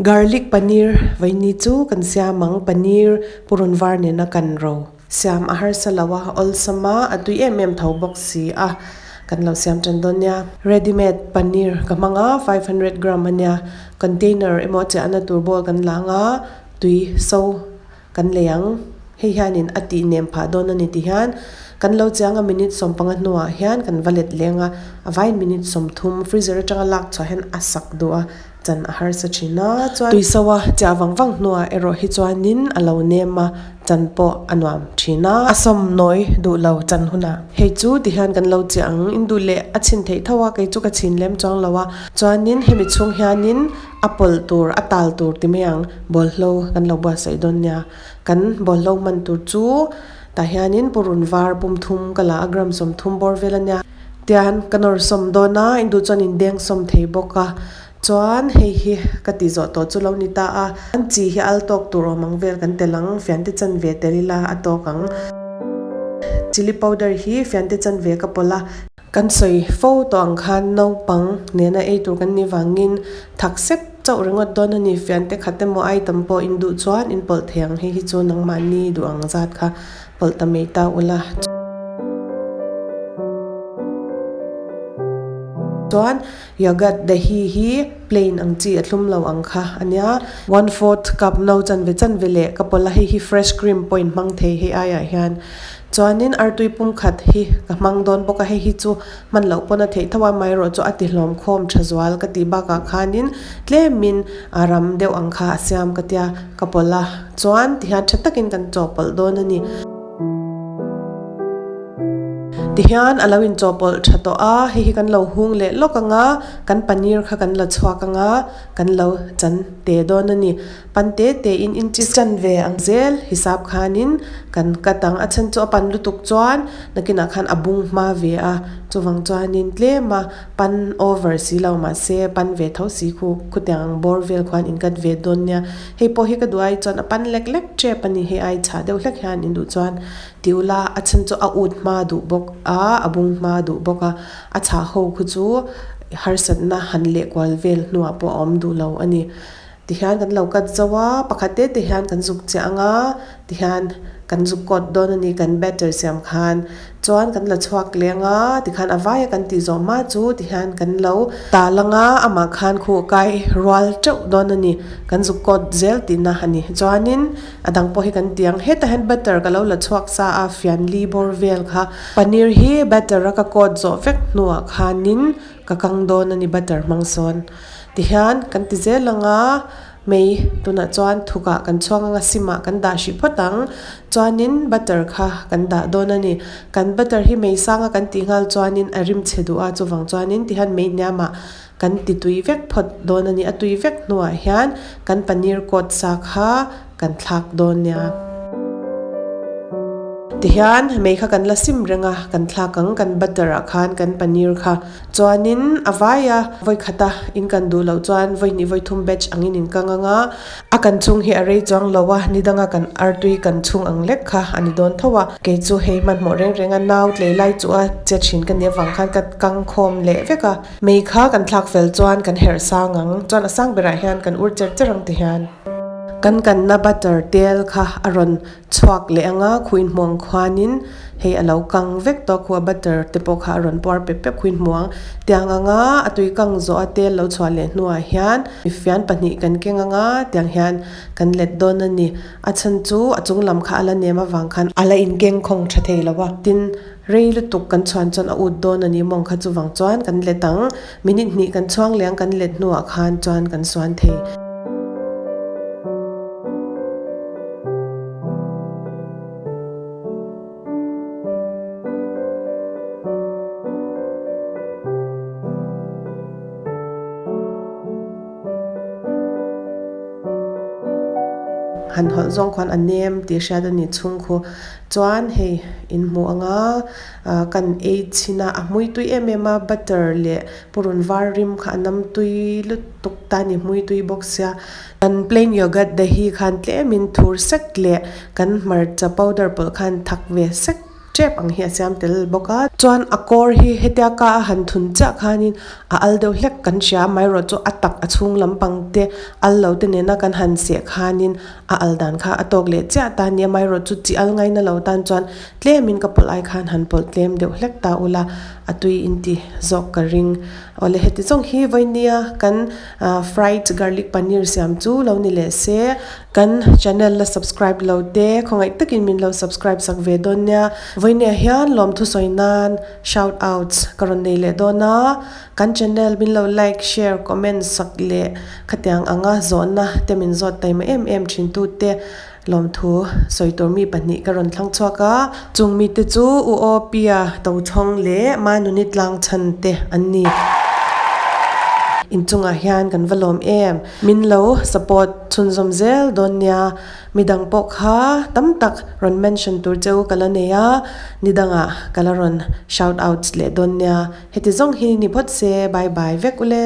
Garlic paneer vaini chu kan siam ang paneer purun var nena kan ro siam a harsa lo a awlsam a a tui em em tho bawk si a kan lo siam tan dawn nia ready made paneer ka hmang a 500 gram ania container emaw chiahna tur bowl kan la ang a tui so Kan lei ang, hei hianin a tih nem phah dawn a ni ti hian kan lo chiang a minute 15 hnuah hian kan va let leng a, a vain minute 30 freezer atanga lak chhuah hian a sak duh a, chan a harsa thin a, chuan tuiso a chiah vang vang hnuah erawh hi chuanin a lo nem a, chan pawh a nuam thin a, a sawm nawi duh lo chan hunah hei chu ti hian kan lo chiah ang, in duh leh a chhin theih tho a, kei chu ka chhin lem chuang lo a, chuanin hemi chhung hianin A pawlh tur, a tal tur ti mai ang, bawlhlo kan lo buatsaih dawn nia. Kan bawlhlo hman tur chu tah hianin purun var pum thum ka la a, gram 30 bawr vel a nia. Tian ka nawr sawm dawn a, in duh chuan in deng sawm thei bawk a. Chuan hei hi ka tih zawh tawh chu lo ni ta a, an chi hi al tawk tur awm ang vel kan tel ang, fiante chanve tel ila a tawk ang. Chilli powder hi fiante chanve ka pawlh a. Kan sawi fo tawh ang khan naupang nena ei tur kan nih vangin thak sep chauh ringawt dawn a ni. Fiante khat emaw item pawh in duh chuan in pawlh thei ang. Hei hi chu nangmahni duh ang zat kha pawlh ta mai ta ula. Chuan yogurt dahi hi plain ang chi a thlum lo ang kha a nia. One fourth cup no chanve chanve leh ka pawlh a, hei hi fresh cream pawh in hmang thei hei aiah hian. Chuanin artui pumkhat hi ka hmang dawn bawk a, hei hi chu hman loh pawn a theih tho a, amaherawhchu a ti hlawm khawm tha zual ka tih bakah khanin tlemin a ram deuh ang kha a siam ka tia ka pawlh a, chuan tihian tha takin kan chawhpawlh dawn a ni. Tihian a lo inchawhpawlh tha tawh a, hei hi kan lo hung leh lawk ang a, kan paneer kha kan la chhuak ang a, kan lo chan te dawn a ni. Pan te te in inches chan ve ang zel hisap khanin kan cut ang a chhan chu a pan lutuk chuan nakinah khan a bung hma ve a chuvang chuanin tlem a pan over si lo mahse pan ve tho si khu khutiang ang bawr vel khuan in cut ve dawn nia hei pawh hi ka duh ai chuan a pan lek lek tep a ni hei ai chhah deuh hlek hian in duh chuan ti ula a chhan chu a ut hma duh bawk a a bung hma duh bawk a a chhah ho khu chu harsatna han leh kual vel hnuah pawh a awm duh lo a ni. Tihian kan lo cut zo a, pakhat te te hian kan zuk chiah ang a, tihian kan zuk kawt dawn a ni kan batter siam khan. Chuan kan la chhuak leng a, tikhan a vaia kan tih zawh hma chu tihian kan lo tal ang a, amah khan khu a kai rual teuh dawn a ni, kan zuk kawt zel tihna a ni. Chuanin a dang pawh hi kan ti ang, hetah hian batter ka lo la chhuak sa a, fian li bawr vel kha. Paneer hi batter a ka kawt zawh vek hnuah khanin ka kang dawn a ni butter hmang sawn. Tihian kan ti zel ang a, mei tunah chuan thukah kan chhuang ang a, simah kan dah hrih phawt ang. Chuanin butter kha kan dah dawn a ni. Kan butter hi mei sanga kan tih nghal chuanin a rim chhe duh a, chuvang chuanin tihian mei hniamah kan ti tui vek phawt dawn a ni. A tui vek hnuah hian kan paneer coat sa kha kan thlak dawn nia. Tihian mei kha kan la sim reng a, kan thlak ang kan butter ah khan kan paneer kha. Chuanin a vai a, vawi khata in kan duh loh chuan vawi hnih vawi thum batch angin in kang ang a, a kan chhung hi a rei chuang lo a, ni danga kan artui kan chhung ang lek kha a ni dawn tho a. Kei chu hei hmanhmawh reng reng a nau tlei lai chu a che thin ka nih avang khan ka kang khawm leh vek a. Mei kha kan thlak fel chuan kan herh sang ang, chuan a sang berah hian kan ur cher cher ang ti hian. Kan kanna butter tel kha a rawn chhuak leh ang a, khuin hmuang khuanin hei a lo kang vek tawh a, khu a butter te pawh kha a rawn puar pep pep khuin hmuang. Tiang anga a tui kang zawh a tel lo chhuah leh hnuah hian fian pahnih kan keng ang a, tiang hian kan let dawn a ni. A chhan chu a chung lam kha a la nem avang khan a la inkeng khawng tha thei lo a, tin Rei lutuk kan chhuan chuan a ut dawn a ni mawng kha chuvang chuan kan let ang. Minute hnih kan chhuang leh ang kan let hnuah khan chuan kan suan thei. Han hawlh zawng khuan a nem tih hriat a ni chhung khu chuan hei in hmuh ang a ah kan ei chhin a a hmui tui em em a butter leh purun var rim kha a nam tui lutuk ta a ni hmui tui bawk sia kan plain yogurt dahi khan tlem in thur sek leh kan hmarcha powder pawlh khan thak ve sek. tep ang hi a siam tel bawk a. Chuan a kawr hi hetia ka a han thun chiah khanin a al deuh hlek kan hria amaherawh chu a tak a chhung lampang te al lo te nena kan han seh khanin a al dan kha a tawk leh chiah ta a ni amaherawh chu chi al ngaina lo tan chuan tlemin ka pawlh ai khan han pawlh tlem deuh hlek ta ula a tui inti zawk ka ring. Awle heti zawng hi vawinia kan fried garlic paneer siam chu lo ni leh se kan channel la subscribe lo te khawngaih takin min lo subscribe sak ve dawn nia. Vawinia hian lawmthu sawi nan shout outs ka rawn nei leh dawn a, kan channel min lo like, share, comment sak leh khatiang anga zawhna te min zawt taima em em thin tute Lawmthu sawi tur mi pahnih ka rawn thlang chhuak a, chung mite chu U Aw Pia Tochhawng leh Manuni Tlang chhan te an ni. Inchungah hian kan va lawm em? Min lo support chhunzawm zel dawn nia, midang pawh kha tam tak rawn mention tur cheu ka la nei a, nidangah ka la rawn shout out leh dawn nia. Heti zawng hi ni phawt se, bye bye vek ule.